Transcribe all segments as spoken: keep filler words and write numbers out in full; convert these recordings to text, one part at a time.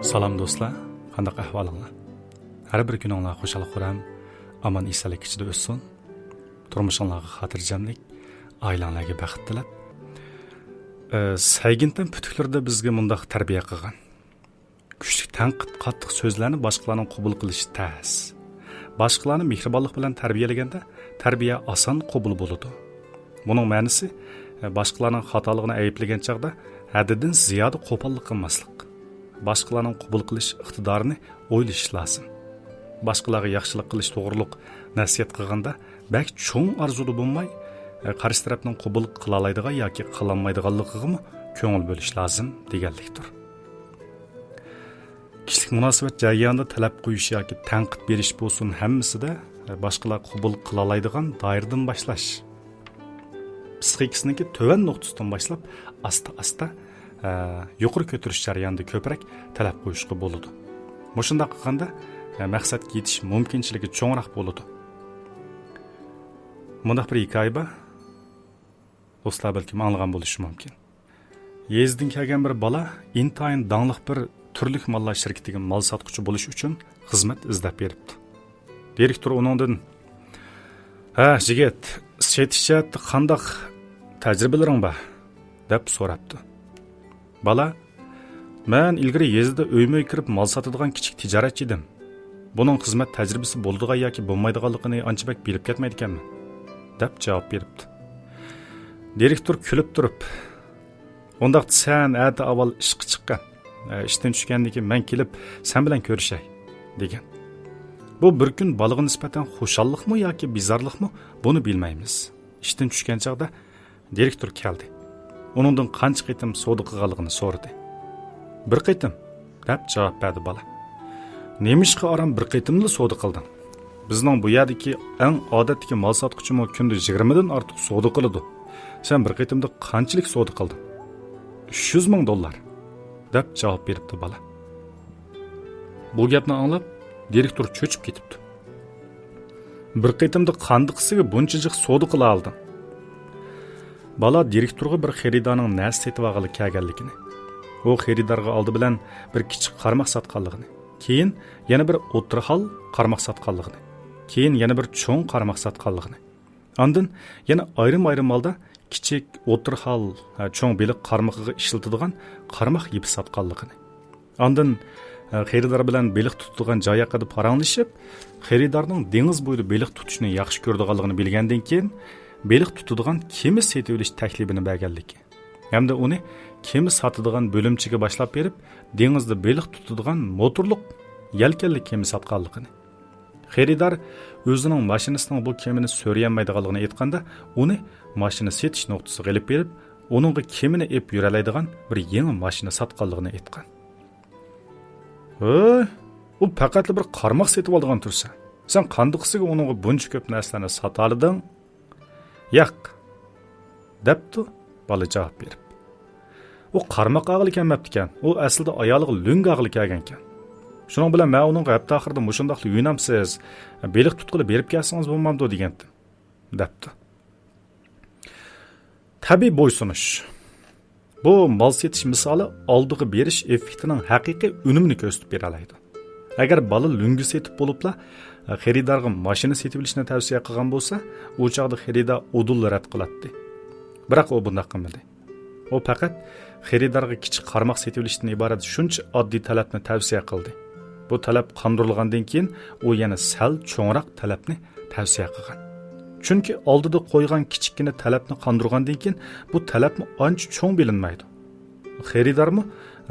سالام دوستلار، قانداق ئەھۋالىڭلار؟ ھەر بىر كۈنۈڭلار خۇشال-خۇرام، ئامان-ئېسەنلىك ئىچىدە ئۆتسۇن. تۇرمۇشۇڭلارغا خاتىرجەملىك، ئائىلەڭلارگە بەخت تىلەپ. ئە، سەيگىنتەن پۈتۈكلىرىدە بىزگە مۇنداق تەربىيە قىلغان: كۈچلۈك تەنقىد، قاتتىق سۆزلەرنى باشقىلارنىڭ قوبۇل قىلىشى تەس. باشقىلارنى مېھرىبانلىق بىلەن تەربىيەلىگەندە، تەربىيە ئاسان قوبۇل بولىدۇ. بۇنىڭ مەنىسى، باشقىلارنىڭ خاتالىقىنى ئەيىبلىگەن چاغدا ھەددىدىن زىيادە قوپاللىق قىلماسلىق. باشقىلارنىڭ قوبۇل قىلىش ئىقتىدارىنى ئويلىشىش لازىم. باشقىلارغا ياخشىلىق قىلىش توغرۇلۇق نەسىھەت قىلغاندا، بەك چوڭ ئارزۇدا بولماي، قارشى تەرەپنىڭ قوبۇل قىلالايدىغان ياكى قىلالمايدىغانلىقىغىمۇ كۆڭۈل بۆلۈش لازىم دېگەنلىكتۇر. كىشىلىك مۇناسىۋەت جەريانىدا تەلەپ قويۇش ياكى تەنقىد بېرىش بولسۇن، ھەممىسىدە باشقىلار قوبۇل قىلالايدىغان دائىرىدىن باشلاش. پسىخىكىسىنىڭكى تۆۋەن نۇقتىسىدىن باشلاپ، ئاستا-ئاستا، ئە، يۇقىرى كۆتۈرۈش جەريانىدا كۆپرەك تەلەپ قويۇشقا بولىدۇ. مۇشۇنداق قىلغاندا، ئە، مەقسەتكە يېتىش مۇمكىنچىلىكى چوڭراق بولىدۇ. مۇنداق بىر ھېكايە بار. دوستلار بەلكىم ئاڭلىغان بولۇشى مۇمكىن. يېزىدىن كەلگەن بىر بالا ئىنتايىن داڭلىق بىر تۈرلۈك ماللار شىركىتىگە مال ساتقۇچى بولۇش ئۈچۈن خىزمەت ئىزدەپ بېرىپتۇ. دىرېكتور ئۇنىڭدىن: «ھە، يىگىت، سېتىش جەھەتتە قانداق تەجرىبىلىرىڭ بار؟» دەپ سوراپتۇ. بالا: «مەن ئىلگىرى يېزىدا ئۆيمۇ كىرىپ مال ساتىدىغان كىچىك تىجارەتچى ئىدىم. بۇنىڭ خىزمەت تەجرىبىسى بولىدىغان ياكى بولمايدىغانلىقىنى ئانچە بەك بىلىپ كەتمەيدىكەنمەن»، دەپ جاۋاب بېرىپتۇ. دىرېكتور كۈلۈپ تۇرۇپ: «ئۇنداقتا سەن ئەتە ئاۋۋال ئىشقا چىققىن. ئە، ئىشتىن چۈشكەندىن كېيىن مەن كېلىپ سەن بىلەن كۆرۈشەي» دېگەن. بۇ بىر كۈن بالىغا نىسبەتەن خۇشاللىقمۇ ياكى بىزارلىقمۇ، بۇنى بىلمەيمىز. ئىشتىن چۈشكەن چاغدا دىرېكتور كەلدى. ئۇنىڭدىن قانچە قېتىم سودا قىلغانلىقىنى سورىدى. «بىر قېتىم» دەپ جاۋاب بەردى بالا. «نېمىشقا ئاران بىر قېتىملا سودا قىلدىڭ؟ بىزنىڭ بۇ يەردىكى ئەڭ ئادەتتىكى مال ساتقۇچىمۇ كۈندە يىگىرمىدىن ئارتۇق سودا قىلىدۇ. سەن بىر قېتىمدا قانچىلىك سودا قىلدىڭ؟» «ئۈچ يۈز مىڭ دوللار» دەپ جاۋاب بېرىپتۇ بالا. بۇ گەپنى ئاڭلاپ، دىرېكتور چۆچۈپ كېتىپتۇ. «بىر قېتىمدا قاندىقىسىگە بۇنچە جىق سودا قىلالىدىڭ؟» بالا دىرېكتورغا بىر خېرىدارنىڭ نەرسە سېتىۋالغىلى كەلگەنلىكىنى، ئۇ خېرىدارغا ئالدى بىلەن بىر كىچىك قارماق ساتقانلىقىنى، كېيىن يەنە بىر ئوتتۇرا ھال قارماق ساتقانلىقىنى، كېيىن يەنە بىر چوڭ قارماق ساتقانلىقىنى، ئاندىن يەنە ئايرىم-ئايرىم ھالدا كىچىك، ئوتتۇرا ھال، چوڭ بېلىق قارمىقىغا ئىشلىتىدىغان قارماق يىپى ساتقانلىقىنى، ئاندىن، ئە، خېرىدار بىلەن بېلىق تۇتىدىغان جاي ھەققىدە پاراڭلىشىپ، خېرىدارنىڭ دېڭىز بويىدا بېلىق تۇتۇشنى ياخشى كۆرىدىغانلىقىنى بىلگەندىن كېيىن، بېلىق تۇتىدىغان كېمە سېتىۋېلىش تەكلىپىنى بەرگەنلىكى ھەمدە ئۇنى كېمە ساتىدىغان بۆلۈمچىگە باشلاپ بېرىپ، دېڭىزدا بېلىق تۇتىدىغان موتورلۇق يەلكەنلىك كېمە ساتقانلىقىنى، خېرىدار ئۆزىنىڭ ماشىنىسىنىڭ بۇ كېمىنى سۆرىيەلمەيدىغانلىقىنى ئېيتقاندا، ئۇنى ماشىنا سېتىش نۇقتىسىغا ئېلىپ بېرىپ، ئۇنىڭغا كېمىنى ئېلىپ يۈرەلەيدىغان بىر يېڭى ماشىنا ساتقانلىقىنى ئېيتقان. «ھۆي، ئۇ پەقەتلا بىر قارماق سېتىۋالىدىغان تۇرسا، سەن قاندىقىسىگە ئۇنىڭغا بۇنچە كۆپ نەرسىلەرنى ساتالىدىڭ؟» «ياق» دەپتۇ بالا جاۋاب بېرىپ. «ئۇ قارماق ئالغىلى كەلمەپتىكەن، ئۇ ئەسلىدە ئايالىغا لۆڭگە ئالغىلى كەلگەنكەن. شۇنىڭ بىلەن مەن ئۇنىڭغا ھەپتە ئاخىرىدا مۇشۇنداقلا يۇيۇنامسىز، بېلىق تۇتقىلى بېرىپ كەلسىڭىز بولمامدۇ دېگەنتىم» دەپتۇ. تەبىئىي بويسۇنۇش. بۇ مال سېتىش مىسالى ئالدىغا بېرىش ئېففېكتىنىڭ ھەقىقىي ئۈنۈمىنى كۆرسىتىپ بېرەلەيدۇ. ئەگەر بالا لۆڭگە سېتىپ بولۇپلا، خېرىدارغا ماشىنا سېتىۋېلىشنى تەۋسىيە قىلغان بولسا، ئۇ چاغدا خېرىدار ئۇدۇللا رەت قىلاتتى. بىراق ئۇ بۇنداق قىلمىدى. ئۇ پەقەت خېرىدارغا كىچىك قارماق سېتىۋېلىشتىن ئىبارەت شۇنچە ئاددىي تەلەپنى تەۋسىيە قىلدى. بۇ تەلەپ قاندۇرۇلغاندىن كېيىن، ئۇ يەنە سەل چوڭراق تەلەپنى تەۋسىيە قىلغان. چۈنكى ئالدىدا قويغان كىچىككىنە تەلەپنى قاندۇرغاندىن كېيىن، بۇ تەلەپمۇ ئانچە چوڭ بىلىنمەيدۇ. خېرىدارمۇ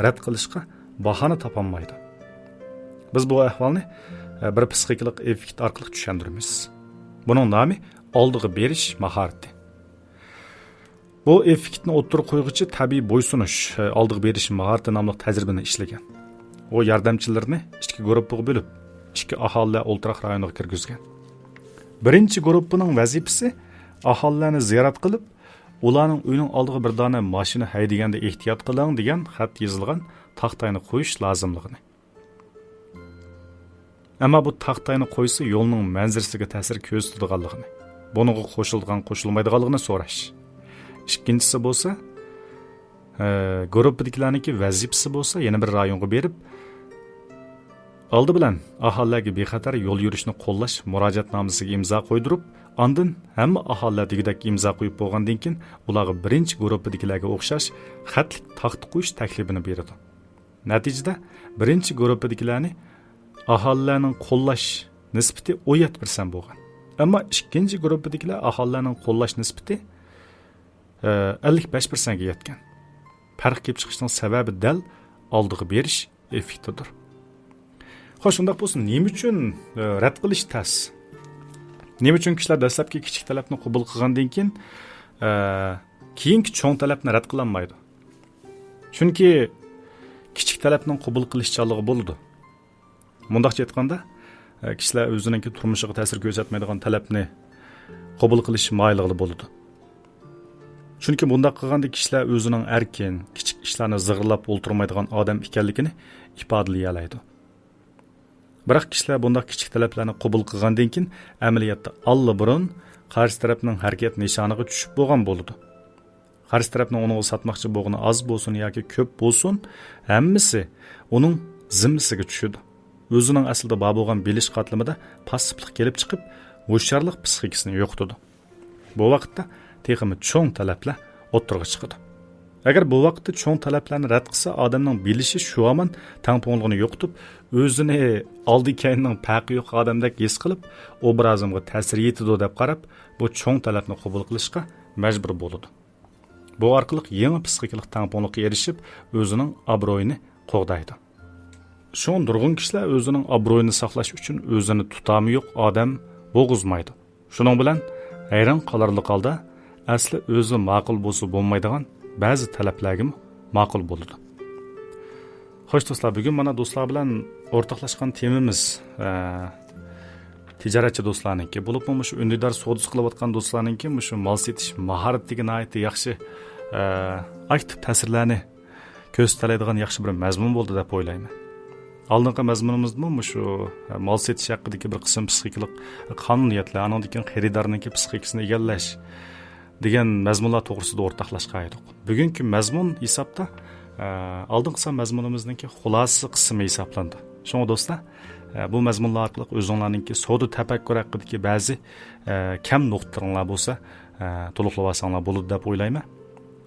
رەت قىلىشقا باھانە تاپالمايدۇ. بىز بۇ ئەھۋالنى، ئە، بىر پسىخىكىلىق ئېففېكت ئارقىلىق چۈشەندۈرىمىز. بۇنىڭ نامى ئالدىغا بېرىش ماھارىتى. بۇ ئېففېكتنى ئوتتۇرىغا قويغۇچى تەبىئىي بويسۇنۇش، ئالدىغا بېرىش ماھارىتى ناملىق تەجرىبىنى ئىشلىگەن. ئۇ ياردەمچىلىرىنى ئىككى گۇرۇپپىغا بۆلۈپ، ئىككى ئاھالىلەر ئولتۇراق رايونىغا كىرگۈزگەن. بىرىنچى گۇرۇپپىنىڭ ۋەزىپىسى ئاھالىلەرنى زىيارەت قىلىپ، ئۇلارنىڭ ئۆيىنىڭ ئالدىغا بىر دانە ماشىنا ھەيدىگەندە ئېھتىيات قىلىڭ دېگەن خەت يېزىلغان تاختاينى قويۇش لازىملىقىنى، ئەمما بۇ تاختاينى قويسا يولنىڭ مەنزىرىسىگە تەسىر كۆرسىتىدىغانلىقىنى، بۇنىڭغا قوشۇلىدىغان قوشۇلمايدىغانلىقىنى سوراش. ئىككىنچىسى بولسا، ئە، گۇرۇپپىدىكىلەرنىڭكى ۋەزىپىسى بولسا يەنە بىر رايونغا بېرىپ، ئالدى بىلەن ئاھالىلەرگە بىخەتەر يول يۈرۈشنى قوللاش مۇراجىئەتنامىسىگە ئىمزا قويدۇرۇپ، ئاندىن ھەممە ئاھالىلەر دېگۈدەك ئىمزا قويۇپ بولغاندىن كېيىن، ئۇلارغا بىرىنچى گۇرۇپپىدىكىلەرگە ئوخشاش خەتلىك تاختا قويۇش تەكلىپىنى بېرىدۇ. نەتىجىدە، بىرىنچى گۇرۇپپىدىكىلەرنى ئاھالىلەرنىڭ قوللاش نىسبىتى ئون يەتتە پىرسەنت بولغان. ئەمما ئىككىنچى گۇرۇپپىدىكىلەر ئاھالىلەرنىڭ قوللاش نىسبىتى، ئە، ئەللىك بەش پىرسەنتكە يەتكەن. پەرق كېلىپ چىقىشنىڭ سەۋەبى دەل ئالدىغا بېرىش ئېففېكتىدۇر. خوش، شۇنداق بولسا، نېمە ئۈچۈن، ئە، رەت قىلىش تەس؟ نېمە ئۈچۈن كىشىلەر دەسلەپكى كىچىك تەلەپنى قوبۇل قىلغاندىن كېيىن، ئە، كېيىنكى چوڭ تەلەپنى رەت قىلالمايدۇ؟ چۈنكى كىچىك تەلەپنىڭ قوبۇل قىلىشچانلىقى بولىدۇ. مۇنداقچە ئېيتقاندا، ئە، كىشىلەر ئۆزىنىڭكى تۇرمۇشىغا تەسىر كۆرسەتمەيدىغان تەلەپنى قوبۇل قىلىش مايىللىقى بولىدۇ. چۈنكى بۇنداق قىلغاندا كىشىلەر ئۆزىنىڭ ئەركىن، كىچىك ئىشلارنى زىغىرلاپ ئولتۇرمايدىغان ئادەم ئىكەنلىكىنى ئىپادىلىيەلەيدۇ. بىراق كىشىلەر بۇنداق كىچىك تەلەپلەرنى قوبۇل قىلغاندىن كېيىن، ئەمەلىيەتتە ئاللىبۇرۇن قارشى تەرەپنىڭ ھەرىكەت نىشانىغا چۈشۈپ بولغان بولىدۇ. قارشى تەرەپنىڭ ئۇنىڭغا ساتماقچى بولغىنى ئاز بولسۇن ياكى كۆپ بولسۇن، ھەممىسى ئۇنىڭ زىممىسىگە چۈشىدۇ. ئۆزىنىڭ ئەسلىدە بار بولغان بىلىش قاتلىمىدا پاسسىپلىق كېلىپ چىقىپ، ھوشيارلىق پسىخىكىسىنى يوقىتىدۇ. بۇ ۋاقىتتا تېخىمۇ چوڭ تەلەپلەر ئوتتۇرىغا چىقىدۇ. ئەگەر بۇ ۋاقىتتا چوڭ تەلەپلەرنى رەت قىلسا، ئادەمنىڭ بىلىشى شۇ ھامان تەڭپۇڭلۇقىنى يوقىتىپ، ئۆزىنى ئالدى كەينىنىڭ پەرقى يوق ئادەمدەك ھېس قىلىپ، ئوبرازىمغا تەسىر يېتىدۇ دەپ قاراپ، بۇ چوڭ تەلەپنى قوبۇل قىلىشقا مەجبۇر بولىدۇ. بۇ ئارقىلىق يېڭى پسىخىكىلىق تەڭپۇڭلۇققا ئېرىشىپ، ئۆزىنىڭ ئابرۇيىنى قوغدايدۇ. شۇڭا نۇرغۇن كىشىلەر ئۆزىنىڭ ئابرۇيىنى ساقلاش ئۈچۈن ئۆزىنى تۇتامى يوق ئادەم بولغۇزمايدۇ. شۇنىڭ بىلەن ھەيران قالارلىق ھالدا ئەسلى ئۆزى ماقۇل بولسا بولمايدىغان بەزى تەلەپلەرگىمۇ ماقۇل بولىدۇ. خوش دوستلار، بۈگۈن مانا دوستلار بىلەن ئورتاقلاشقان تېمىمىز، ئە، تىجارەتچى دوستلارنىڭكى، بولۇپمۇ مۇشۇ ئۈندىدار سودىسى قىلىۋاتقان دوستلارنىڭكى مۇشۇ مال سېتىش ماھارىتىگە ناھايىتى ياخشى، ئە، ئاكتىپ تەسىرلەرنى كۆرسىتەلەيدىغان ياخشى بىر مەزمۇن بولدى دەپ ئويلايمەن. ئالدىنقى مەزمۇنىمىزدىمۇ مۇشۇ، ئە، مال سېتىش ھەققىدىكى بىر قىسىم پسىخىكىلىق قانۇنىيەتلەر، ئانىڭدىن كېيىن خېرىدارنىڭكى پسىخىكىسىنى ئىگىلەش دېگەن مەزمۇنلار توغرىسىدا ئورتاقلاشقان ئىدۇق. بۈگۈنكى مەزمۇن ھېسابتا، ئە، ئالدىنقى سان مەزمۇنىمىزنىڭكى خۇلاسىسى قىسمى ھېسابلىنىدۇ. شۇڭا دوستلار، ئە، بۇ مەزمۇنلار ئارقىلىق ئۆزۈڭلارنىڭكى سودا تەپەككۇرى ھەققىدىكى بەزى، ئە، كەم نۇقتىلىرىڭلار بولسا، ئە، تولۇقلىۋالساڭلار بولىدۇ دەپ ئويلايمەن.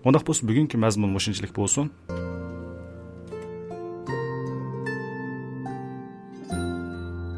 ئۇنداق بولسا بۈگۈنكى مەزمۇن مۇشۇنچىلىك بولسۇن.